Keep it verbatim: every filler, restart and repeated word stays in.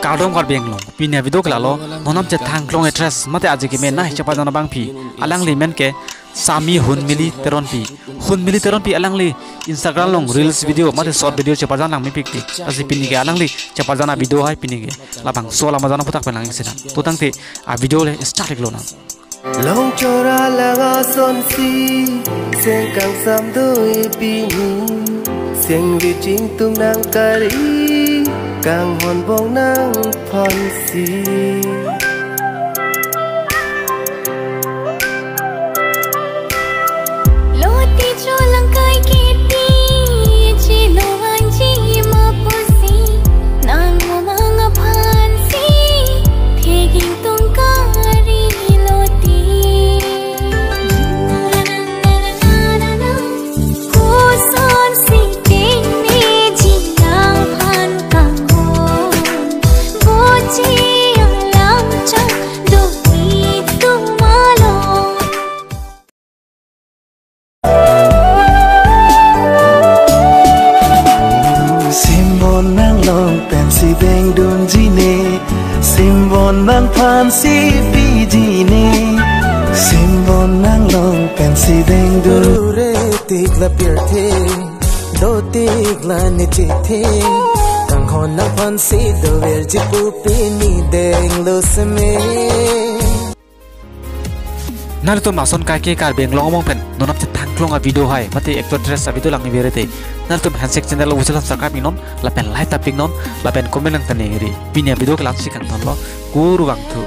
Kardom Karbi Anglong, pini avideo ke lalo, non nam chethang klong actress, mate aji keme nai chepajan abangpi, alangli amen ke Sami Hunmili Teronpi. Hunmili Teronpi alangli Instagram along reels video, mate short video chepajan lang mepikti. Lasi pini ke alangli chepajan avideo hai pini ke. Labangso alam ajan aphuthak pen lang-ik sinang. To tangte avideo le start-ik lonang. Longchora lang asonsi, seng kangsam do-ik pini, seng vit chingtum nang kari, kanghon bong nang phansi. Lote cholang kai kiti, chilo vangji ma pusi, nang momang aphansi, theging tung kari lote. Kosonsi chingmeji nangphan kanghon, boji alam chak do-ik tum along. Simbon nang long pensi bengdunji ne, simbon nangphansi piji ne, simbon nang long pensi bengdun. Rure tik la pirthe, do tik la nitithe, kanghon nangphansi doverji pu pini denglo seme. Nanglitum lason kaike Karbi Anglong among pen non nam chethang klong avideo hai, mate actor actress avideo lang iverete, nanglitum handshake channel lo uselam subscribe-ik non, lapen like tap-ik non, lapen comment nang tane ri. Pini avideo ke la-ansi kangtonlo, kurvangthu.